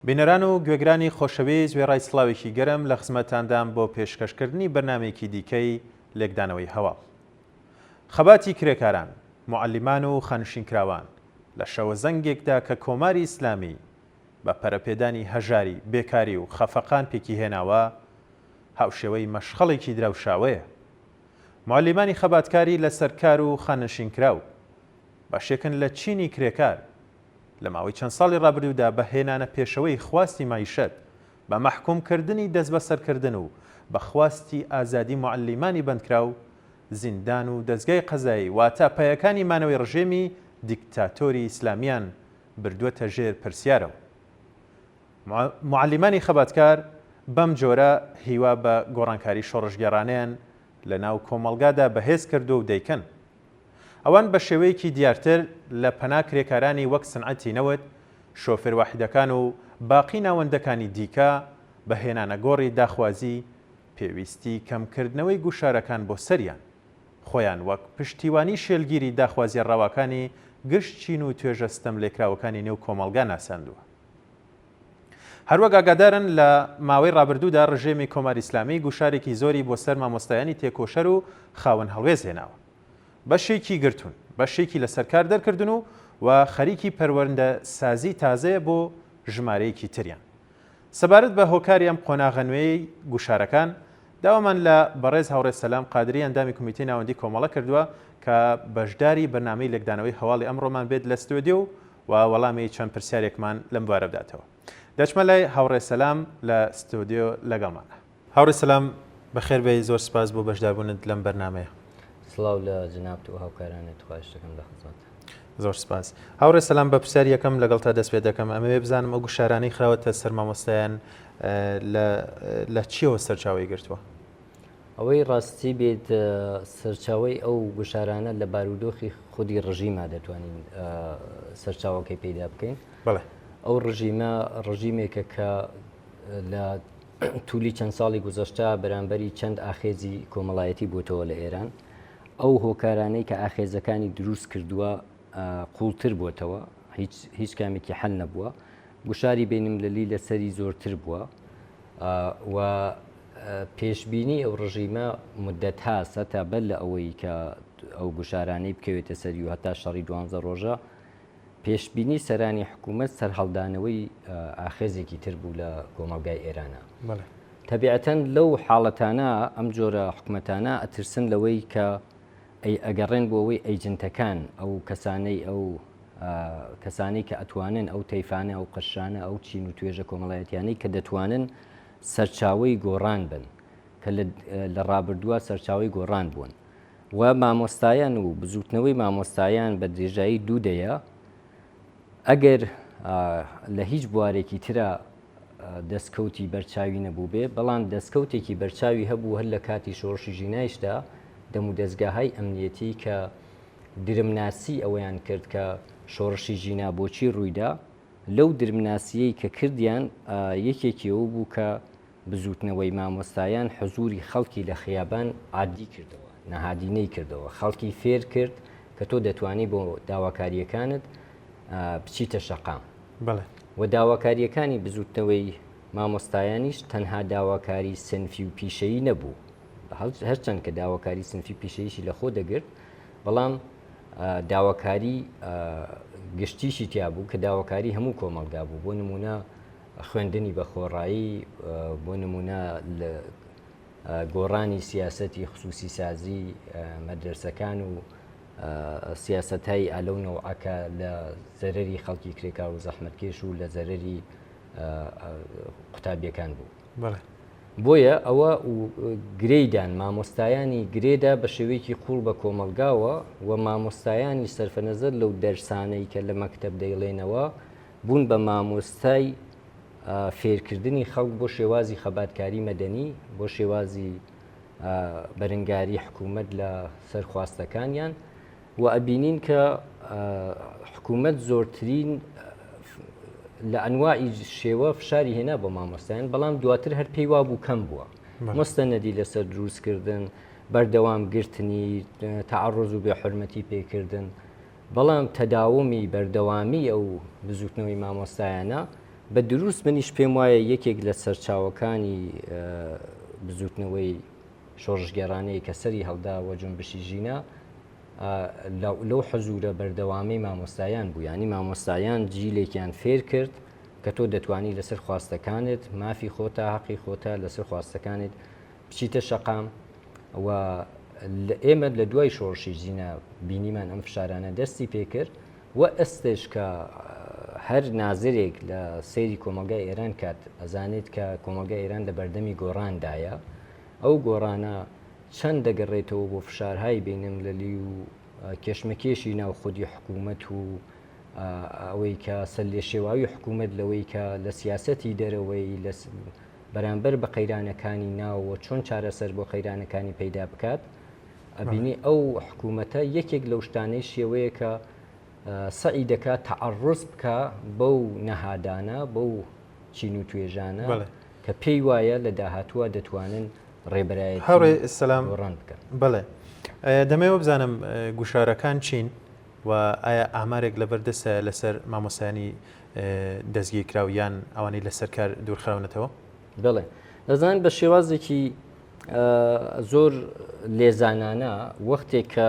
بینەران و گوێگرانی خۆشەویست وێڕای سڵاوێکی گەرم لە خزمەتتاندام بۆ پێشکەشکردنی بەرنامەیەکی دیکەی لێکدانەوەی هەواڵ. خەباتی کرێکاران، موعەلیمان و خانشینکراوان لە شەوەزەنگێکدا کە کۆماری ئیسلامی بە پەرەپێدانی هەژاری، بێکاری و خەفەقان پێکیهێناوە، هاوشێوەی مەشخەڵێکی درەوشاوەیە. موعەلیمانی خەباتکاری لەسەر کار و خانەنشینکراو، بەشێکن لە چینی کرێکار، لە ماوەی چەند ساڵی ڕابردوودا بە هێنانە پێشەوەی خواستی مەعیشەت، بە مەحکووم کردنی دەستبەسەرکردن و بە خواستی ئازادی موعەلیمانی بەندکراو، زیندان و دەزگای قەزایی واتە پایەکانی مانەوەی ڕژێمی دیکتاتۆری ئیسلامیان بردووەتە ژێر پرسیارەوە. موعەلیمانی خەباتکار بەم جۆرە هیوا بە گۆڕانکاری شۆڕشگێڕانەیان لە ناو کۆمەڵگادا بەهێز کردووە و دەیکەن. ئەوان بە شێوەیەکی دیارتر لە پەنا کرێکارانی وەک سنعەتی نەوت، شۆفێر واحیدەکان و باقی ناوەندەکانی دیکە بە هێنانەگۆڕی داخوازی پێویستی کەمکردنەوەی گوشارەکان بۆ سەریان، خۆیان وەک پشتیوانی شێلگیری داخوازیە ڕەواکانی گشت چین و توێژە ستەملێکراوەکانی نێو کۆمەڵگا ناساندووە. هەروەک ئاگادارن لە ماوەی ڕابردوودا ڕژێمی کۆماری ئیسلامی گوشارێکی زۆری بۆ سەر مامۆستایانی تێکۆشەر و خاوەن هەڵوێست هێناوە. بەشێکی گرتوون، بەشێکی لەسەر کار دەرکردن و و خەریکی پەروەندە سازی تازەیە بۆ ژمارەیەکی تریان. سەبارەت بە هۆکاری ئەم قۆناغە نوێیەی گوشارەکان، داوامان لە بەڕێز هاوڕێ سەلام قادری ئەندامی کومیتەی ناوەندی کۆمەڵە کردووە کە بەشداری بەرنامەی لێکدانەوەی هەواڵی ئەمڕۆمان بێت لە ستۆدیۆ و وەڵامی چەند پرسیارێکمان لەم بوارە بداتەوە. دەچمە لای هاوڕێ سەلام لە ستۆدیۆ لەگەڵمانە. هاوڕێ سەلام بەخێر بێی زۆر سپاس بۆ بەشداربوونت لەم بەرنامەیە. سڵاو لە جەنابت و هاوکارانت خواهش دەکەم لە خزمەتتان. زۆر سپاس. هاوڕێ سەلام بە پرسیاری یەکەم لەگەڵتا دەست پێ دەکەم ئەمەوێ بزانم ئەو گوشارانەی خراوەتە سەر مامۆستایان لە لە چیەوە سەرچاوەی گرتووە؟ ئەوەی ڕاستی بێت سەرچاوەی ئەو گوشارانە لە بارودۆخی خودی ڕژیما دەتوانین سەرچاوەکەی پەیدا بکەین. بەڵێ. ئەو ڕژیمە ڕژیمێکە کە لە تولی چەند ساڵی گوزەشتە بەرامبەری چەند ئاخێزی کۆمەڵایەتی بۆتەوە لە ئێران ئەو هۆکارانەی کە ئاخێزەکانی دروست کردووە قوڵتر بۆتەوە هیچ هیچ کامێکی حل نەبووە گوشاری بینم لەلی لەسەری زۆرتر بووە و پێشبینی ئەو ڕژیمە مدەتها سەتا بەر لە ئەوەی کە ئەو گوشارانەی بکەوێتە سەری و هەتا شەڕی دوانزە ڕۆژە پێشبینی سەرانی حکوومەت سەرهەڵدانەوەی ئاخێزێکی تر بوو لە کۆمەڵگای ئێرانە. تەبیعەتەن لەو حاڵەتانە ئەم جۆرە حکومەتانە ئەترسن لەوەی کە ئەی ئەگەڕێن بۆ ئەوەی ئەیجنتەکان ئەو کەسانەی ئەو کەسانی کە ئەتوانن ئەو تەیفانە ئەو قشرانە ئەو چین و توێژە کۆمەڵایەتیانەی کە دەتوانن سەرچاوەی گۆڕان بن کە لە ڕابردووە سەرچاوەی گۆڕان بوون و مامۆستایان و بزووتنەوەی مامۆستایان بە درێژایی دوو دەیە ئەگەر لە هیچ بوارێکی ترا دەستکەوتی بەرچاوی نەبووبێ، بەڵام دەستکەوتێکی بەرچاوی هەبوو هەر لە کاتی شۆڕشی ژینایشدا دەمودەزگاهای ئەمنیەتی کە درمناسی ئەوەیان کرد کە شۆڕشی ژینا بۆچی ڕوویدا، لەو درمناسییەی کە کردیان یەکێکی ئەوە بوو کە بزووتنەوەی مامۆستایان حزووری خەڵکی لە خیابان عادی کردەوە، نەهادینەی کردەوە، خەڵکی فێر کرد کە تۆ دەتوانی بۆ داواکارییەکانت بچیتە شەقام. بەڵێ. و داواکارییەکانی بزووتنەوەی مامۆستایانیش تەنها داواکاری سنفی و پیشەیی نەبوو، هەرچەند کە داواکاری سنفی پیشەییشی لەخۆ دەگرت، بەڵام داواکاری گشتیشی تیا بوو کە داواکاری هەموو کۆمەڵگا بوو، بۆ نموونە خوێندنی بە خۆڕایی، بۆ نموونە گۆڕانی سیاسەتی خسوسی سازی مەدرەسەکان و سیاسەتای ئالەو نەوعە کە لە زەرەری خەڵکی کرێکار و زەحمەتکێش و لە زەرەری قوتابیەکان بوو. بۆیە ئەوە گرێدان مامۆستایانی گرێدا بە شێوەیەکی قوڵ بە کۆمەلگاوە و مامۆستایانی سەرفەنەزەر لەو دەرسانەی کە لە مەکتەب دەیڵێنەوە بوون بە مامۆستای فێرکردنی خەڵک بۆ شێوازی خەباتکاری مەدەنی، بۆ شێوازی بەرنگاری حکوومەت لە سەر خواستەکانیان و ئەبینین کە حکوومەت زۆرترین لە ئەنواعی شێوە فشاری هێنا بۆ مامۆستایان بەڵام دواتر هەر پێی وابوو کەم بووە مستەنەدی لەسەر دروستکردن بەردەوام گرتنی تەعەڕوز و بێحورمەتی پێکردن بەڵام تەداومی بەردەوامی ئەو بزوتنەوەی مامۆستایانە بە دروست منیش پێم وایە یەکێک لە سەرچاوەکانی بزوتنەوەی شۆڕشگێڕانەی کە سەری هەڵدا وە جونبشی ژینا لەو حزوورە بەردەوامەی مامۆستایان بوو ینی مامۆستایان جیلێکیان فێر کرد کە تۆ دەتوانی لەسەر خواستەکانت مافی خۆتە حەقی خۆتە لەسەر خواستەکانت بچیتە شەقام و ئێمە لە دوای شۆڕشی ژینا بینیمان ئەم فشارانە دەستی پێکرد و ئێستش کە هەر نازرێک لە سەیری کۆمەڵگای ئێران کات ئەزانێت کە کۆمەڵگای ئێران لە بەردەمی گۆڕاندایە ئەو گۆڕانە چەند دەگەڕێتەوە بۆ فشارهای بینەملەلی و کێشمەکێشی ناو خودی حکوومەت و ئەوەی کە سەرلێشێواوی حکوومەت لەوەی کە لە سیاسەتی دەرەوەی لە بەرامبەر بە قەیرانەکانی ناوەوە چۆن چارەسەر بۆ قەیرانەکانی پەیدا بکات ئەبینی ئەو حکوومەتە یەکێک لەو شتانەی شێوەیە کە سەعی دەکات تەعەڕوز بکا بەو نەهادانە بەو چین و توێژانە کە پێی وایە لە داهاتووە دەتوانن ڕێبەرایەتی هاوڕێ سەلام گۆڕان بکەن. بەڵێ دەمەوێت بزانم گوشارەکان چین و ئایا ئامارێک لەبەر دەستە لەسەر مامۆستایانی دەستگیرکراو یان ئەوانەی لەسەر کار دوورخراونەتەوە؟ بەڵێ دەزانن بە شێوازێکی زۆر لێزانانە وەختێک کە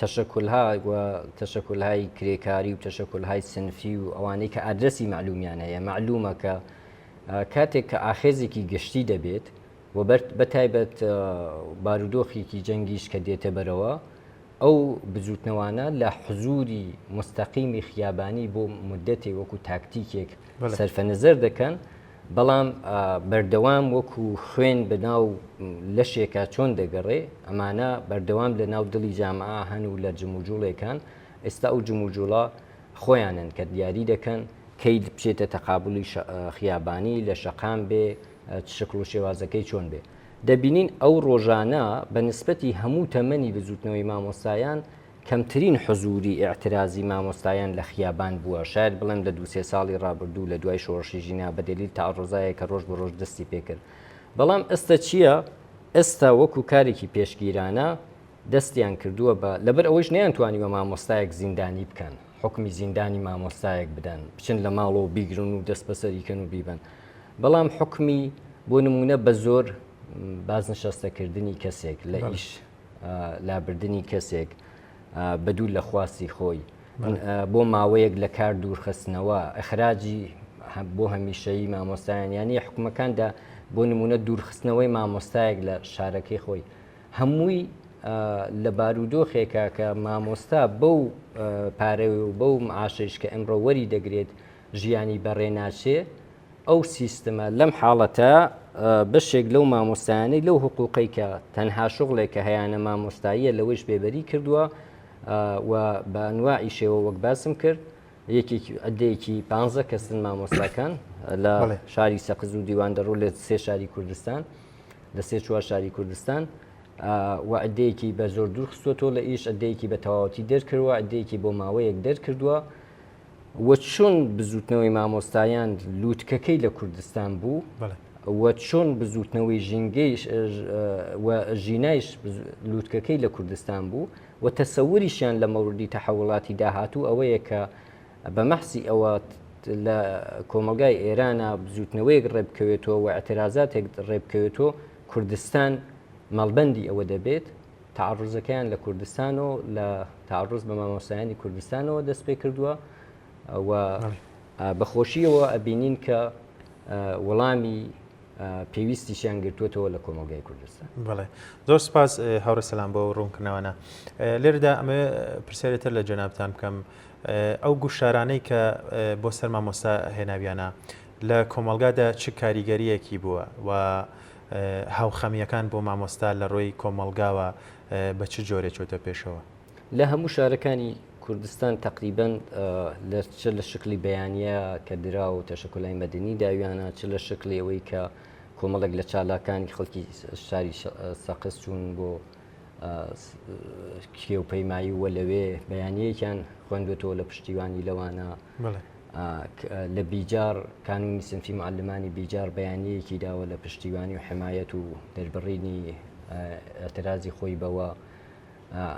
تەشەکولها و تەشەکولهای کرێکاری و تەشەکولهای سنفی و ئەوانەی کە ئادرەسی معلومیان هەیە معلومە کە کاتێک کە ئاخێزێکی گشتی دەبێت و بە تایبەت بارودۆخێکی جەنگیش کە دێتە بەرەوە ئەو بزووتنەوانە لە حزووری موستەقیمی خیابانی بۆ مودەتێ وەکوو تاکتیکێک سەرفەنەزەر دەکەن، بەڵام بەردەوام وەکوو خوێن بە ناو لەشێکا چۆن دەگەڕێ، ئەمانە بەردەوام لە ناو دڵی جامعە هەن و لە جموجووڵێکان، ئێستا ئەو جموجووڵە خۆیانن کە دیاری دەکەن کەی بچێتە تەقابولی خیابانی، لە شەقام بێ، چ شکڵ و شێوازەکەی چۆن بێ. دەبینین ئەو ڕۆژانە بە نسبەتی هەموو تەمەنی بزووتنەوەی مامۆستایان کەمترین حزووری ئیعترازی مامۆستایان لە خیابان بووە، شایەد بڵێم لە دوو سێ ساڵی ڕابردوو لە دوای شۆڕشی ژینا بە دەلیل تەعەڕوزایەک کە ڕۆژ بە ڕۆژ دەستی پێ کرد. بەڵام ئێستا چییە؟ ئێستا وەکوو کارێکی پێشگیرانە دەستیان کردووە بە لەبەر ئەوەیش نەیانتوانیوە مامۆستایەک زیندانی بکەن، حوکمی زیندانی مامۆستایەک بدەن، بچن لە ماڵەوە بیگرن و دەستبەسەری کەن و بیبەن. بەڵام حوکمی بۆ نموونە بە زۆر بازنشەستەکردنی کەسێک لە ئیش لابردنی کەسێک بە دوور لە خواستی خۆی بۆ ماوەیەک لە کار دوورخستنەوە ئەخراجی بۆ هەمیشەیی مامۆستایان یانی حکومەکاندا بۆ نمونە دوورخستنەوەی مامۆستایەک لە شارەکەی خۆی هەمووی لە بارودۆخێکە کە مامۆستا بەو پارەوە و بەو معاشیش کە ئەمڕۆ وەری دەگرێت ژیانی بەڕێ ناچێ، ئەو سیستمە لەم حاڵەتە بەشێک لەو مامۆستایانەی لەو حقوقەی کە تەنها شوغلێک کە هەیانە مامۆستاییە لەوەیش بێبەری کردووە و بە ئەنواعی شێوە وەک باسم کرد یەکێکی عدەیەکی پ کەسن مامۆستاکان لە شاری سەقز و دیواندەڕۆ لە سێ شاری کوردستان لە سێ چوار شاری کوردستان و عدەیەکی بە زۆر دوور خستووەتەوە لە ئیش عدەیەکی بە تەواوەتی دەرکردووە عدەیەکی بۆ ماوەیەک دەرکردووە و چۆن بزووتنەوەی مامۆستایان لووتکەکەی لە کوردستان بوو و چۆن بزووتنەوەی ژینگەیش و ژینایش لووتکەکەی لە کوردستان بوو و تەسەوریشیان لە مەوردی تەحەوڵاتی داهاتوو ئەوەیە کە بە مەحسی ئەوە لە کۆمەلگای ئێرانە بزووتنەوەیەک ڕێبکەوێتەوە و اعترازاتێک ڕێبکەوێتەوە کوردستان مەڵبەندی ئەوە دەبێت تەعەڕوزەکەیان لە کوردستان و لە تەعەڕوز بە مامۆستایانی کوردستانەوە دەست پێ کردووە و بەخۆشیەوە ئەبینین کە وەڵامی پێویستیشیان گرتووەتەوە لە کۆمەڵگای کوردستان. بەڵێ زۆر سپاس هاوڕێ سەلام بۆ ڕوونکردنەوەە لێرەدا ئەمە پرسیارێتر لە جەنابتان بکەم ئەو گوشارانەی کە بۆ سەر مامۆستا هێناویانە لە کۆمەڵگادا چ کاریگەریەکی بووە و هاوخەمییەکان بۆ مامۆستا لە ڕووی کۆمەڵگاوە بە چ جۆرێ چۆتە پێشەوە؟ لە هەموو شارەکانی کوردستان تەقریبەن لە چ لە شکلی بەیانە کە درا و تەشەکولای مەدەنی داویانە چ لە شکلی ئەوەی کە کۆمەڵێک لە چالاکانی خەڵکی شاری سەقز چوون بۆ کێو پەیمایی و لەوێ بەیانیەکیان خوێندوێتەوە لە پشتیوانی لەوانە لە بیجاڕ کانوونی سنفی معلمانی بیجاڕ بەیانیەیەکی داوە لە پشتیوانی و حمایەت و دەربڕینی ئەترازی خۆی بەوە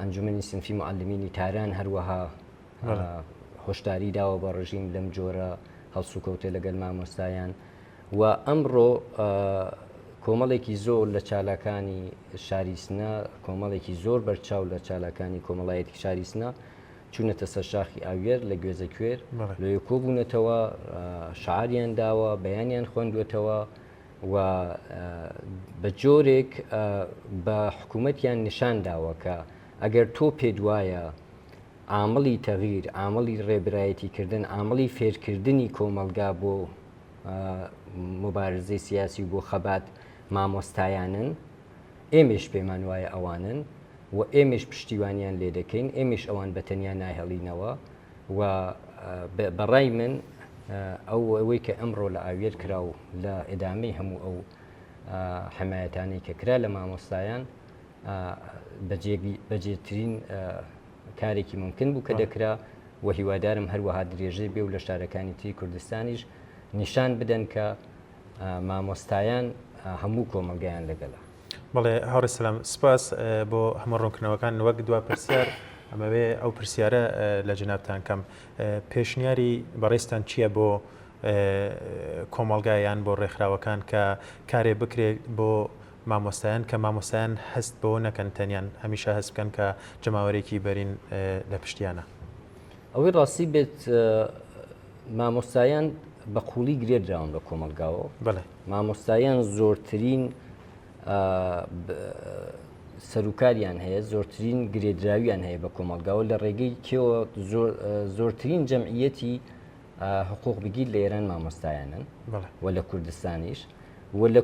ئەنجومنی سنفی معلمینی تاران هەروەها هۆشداری داوە بە ڕژیم لەم جۆرە هەڵسوکەوتە لەگەل مامۆستایان و ئەمڕۆ کۆمەڵێکی زۆر لە چالاکانی شاری سنە کۆمەڵێکی زۆر بەرچاو لە چالاکانی کۆمەڵایەتی شاری سنە چوونەتە سەر شاخی ئاویەر لە گوێزەکوێر لەوێ کۆبوونەتەوە شعاریان داوە بەیانیان خوێندووەتەوە و بە جۆرێک بە حکوومەتیان نیشان داوە کە ئەگەر تۆ پێت وایە عامڵی تەغیر، عامڵی ڕێبرایەتی کردن، عامڵی فێرکردنی کۆمەڵگا بۆ موبارزەی سیاسی و بۆ خەبات مامۆستایانن، ئێمەیش پێمان وایە ئەوانن و ئێمەیش پشتیوانیان لێ دەکەین، ئێمەیش ئەوان بە تەنیا ناهێڵینەوە و بە ڕای من ئەو ئەوەی کە ئەمڕۆ لە ئاویەر کرا و لە ئیدامەی هەموو ئەو حمایەتانەی کە کرا لە مامۆستایان بەجێترین کارێکی ممکن بوو کە دەکرا و هیوادارم هەروەها درێژەی بێ و لە شارەکانی تری کوردستانیش نیشان بدەن کە مامۆستایان هەموو کۆمەڵگەیان لەگەلە. بەڵێ هاوڕێ سەلام سپاس بۆ هەموو ڕوونکردنەوەکان وەک دوا پرسیار ئەمەوێ ئەو پرسیارە لە جەنابتان کەم پێشنیاری بەڕێزتان چییە بۆ کۆمەڵگا یان بۆ ڕێکخراوەکان کە کارێ بکرێت بۆ مامۆستایان کە مامۆستایان هەست بەوە نەکەن تەنیان هەمیشە هەست بکەن کە جەماوەرێکی بەرین لە پشتیانە. ئەوەی ڕاستی بێت مامۆستایان بە قوڵی گرێدراون بە کۆمەڵگاوە مامۆستایان زۆرترین سەرکاریان هەیە زۆرترین گرێدراویان هەیە بە کۆمەلگاوە لە ڕێگەی کێوە زۆرترین جەمعیەتی حقوق بگیر لە ئێران مامۆستایانن و لە کوردستانیش و لە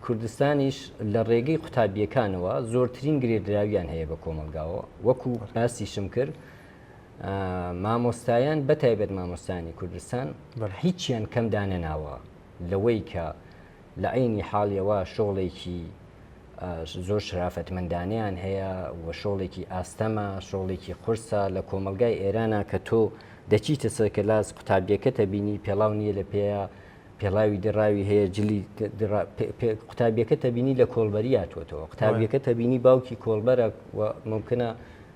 کوردستانیش لە ڕێگەی قوتابیەکانەوە زۆرترین گرێدراویان هەیە بە کۆمەلگاوە وەکو باسیشم کرد مامۆستایان بە تایبەت مامۆستانی کوردستان هیچیان کەم دانەناوە لەوەی کە لە عینی حاڵیەوە شۆڵێکی زۆر شرافەتمەندانیان هەیە و شۆڵێکی ئاستەمە شۆڵێکی قورسە لە کۆمەلگای ئێرانە کە تۆ دەچیتە سەرکەلاس قوتابیەکەتە بینی پێڵاو نییە لە پێەیە پێڵاوی دڕاوی هەیە جلی قوتابیەکە تەبینی لە کۆڵبەری هاتووەتەوە قوتابیەکە تەبینی باوکی کۆڵبەرە و ممکنە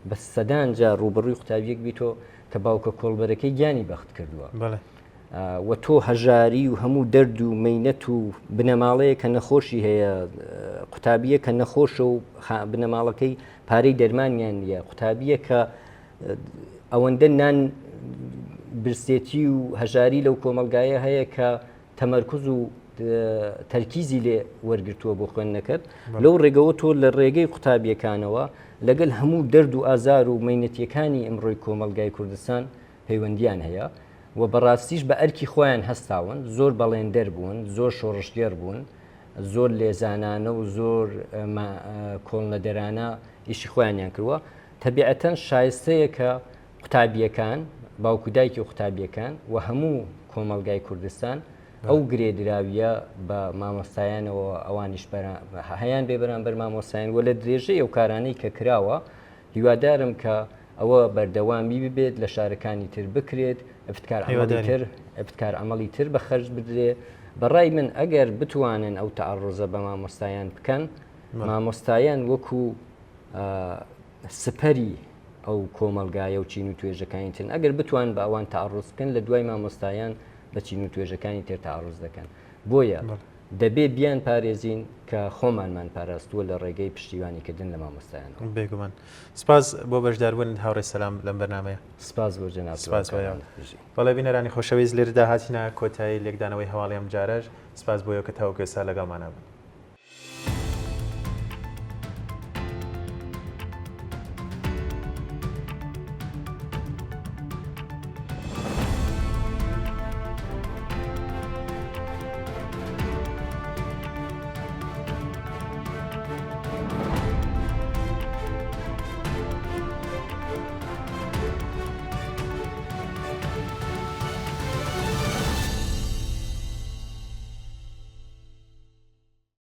بە سەدان جار ڕووبەڕووی قوتابیەک بیتۆ کە باوکە کۆڵبەرەکەی گیانی بەخت کردووە و تۆ هەژاری و هەموو دەرد و مەینەت و بنەماڵەیە کە نەخۆشی هەیە قوتابیە کە نەخۆشە و بنەماڵەکەی پارەی دەرمانیان نییە قوتابیە کە ئەوەندە نان برسێتی و هەژاری لەو کۆمەلگایە هەیە کە تەمەرکز و تەرکیزی لێ وەرگتووە بۆ خوێندنەکەت لەو ڕێگەوە تۆ لە ڕێگەی قوتابیەکانەوە لەگەل هەموو دەرد و ئازار و مەینەتیەکانی ئمڕۆی کۆمەلگای کوردستان پەیوەندیان هەیە و بەڕاستیش بە ئەرکی خۆیان هەستاون زۆر بەڵێندەر بوون زۆر شۆڕشگێڕ بوون زۆر لێزانانە و زۆر کۆڵنەدەرانە ئیشی خۆیانیان کردووە تەبیعەتەن شایستەیە کە قوتابییەکان، باوک و دایکی قوتابییەکان و هەموو کۆمەڵگای کوردستان ئەو گرێدراویە بە مامۆستایانەوە ئەوانیش هەیان بێ بەرامبەر مامۆستایان و لە درێژەی ئەو کارانەی کە کراوە هیوادارم کە ئەوە بەردەوامی ببێت لە شارەکانی تر بکرێت ابتکار عەمەڵی تر ابتکار عەمەڵی تر بە خەرج بدرێ بەڕای من ئەگەر بتوانن ئەو تەعەڕوزە بە مامۆستایان بکەن مامۆستایان وەکو سپەری ئەو کۆمەڵگایە و چین و توێژەکانی ترن ئەگەر بتوان بە ئەوان تەعەڕوز بکەن لە دوای مامۆستایان بە چین و توێژەکانی تر تەعەڕوز دەکەن بۆیە دەبێ بیان پارێزین کە خۆمانمان پاراستووە لە ڕێگەی پشتیوانیکردن لە مامۆستایانەوە. بێگومان. سپاس بۆ بەشداربوونت هاوڕێ سەلام لەم بەرنامەیە. سپاس بۆ جەنابت. سپاس بۆ ئێوە. بەڵێ بینەرانی خۆشەویست لێرەدا هاتینە کۆتایی لێکدانەوەی هەواڵی ئەمجارەش. سپاس بۆ ئێوە کە تاوەکو ئێستا لەگەڵمانا بوون.